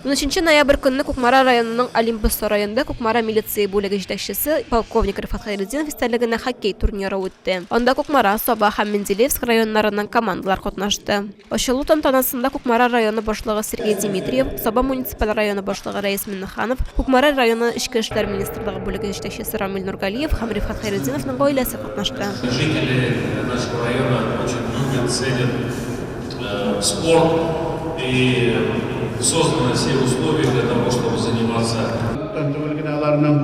Унөченче ноябрь көнне Кукмара районының Олимпос сараенда Кукмара милиция бүлеге җитәкчесе, полковник Рифат Хәйретдинов истәлегенә хоккей турниры үтте. Анда Кукмара, Саба һәм Менделеевск районнарыннан командалар катнашты. Ачылу тантанасында Кукмара районы башлыгы Сергей Димитриев, Саба муниципаль районы башлыгы Рәис Миннеханов, Кукмара районы Эчке эшләр министрлыгы бүлеге җитәкчесе Рамил Нургалиев һәм Рифат Хәйретдиновның гаиләсе катнашты. Жители нашего района очень любят, ценят спорт и созданы все условия для того, чтобы заниматься. Күптән түгел генә аларның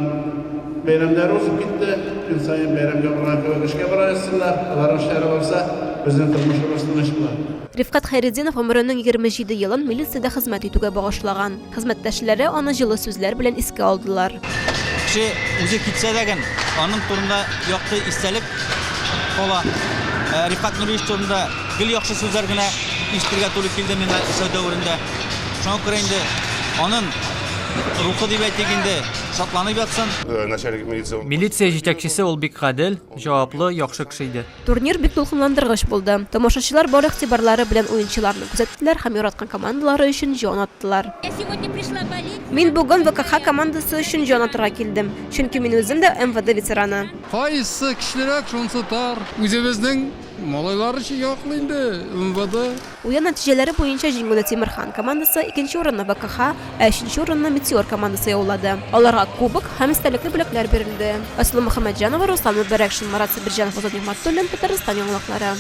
бәйрәмнәре узып китте. Көн саен бәйрәмгә барган кебек эшкә бара язсыннар. Аларның эшләре барса, безнең тормышыбыз тыныч була. Рифкать Хәйретдинов гомеренең 27 елын милициядә хезмәт итүгә багышлаган. Хезмәттәшләре аны җылы сүзләр белән искә алдылар. Кеше үзе китсә дә ген, аның турында якты истәлек кала. Рифкать Нуриевич турында Гел яхшы сүзләр генә ишетергә туры килде миңа эшләү дәверендә. Шуңа күрә инде анын рухы дип әйтик инде, шатланып ятсын. Начальник милиции. Милиция җитәкчесе ул бик гадел, җаваплы, яхшы кеше иде. Турнир бик дулкынландыргыч булды. Тамашачылар бар игътибарлары белән уенчыларны күзәттеләр һәм яраткан командалары өчен җан аттылар. Мин бүген ВКХ командасы өчен җан атырга килдем, чөнки мин үзем дә МВД ветераны. Кайсы көчлерәк, шунысы тар. Үзебезнең Малайлар өчен яклы инде, МВД. Уен нәтиҗәләре буенча җиңүне Тимерхан командасы, икенче урынны ВКХ, ә өченче урынны Метеор командасы яулады. Аларга кубок һәм истәлекле бүләкләр бирелде. Айсылу Мөхәммәтҗанова, Руслан Мөбәрәкшин, Марат Сабирҗанов, Азат Нигъмәтуллин, Татарстан яңалыклары.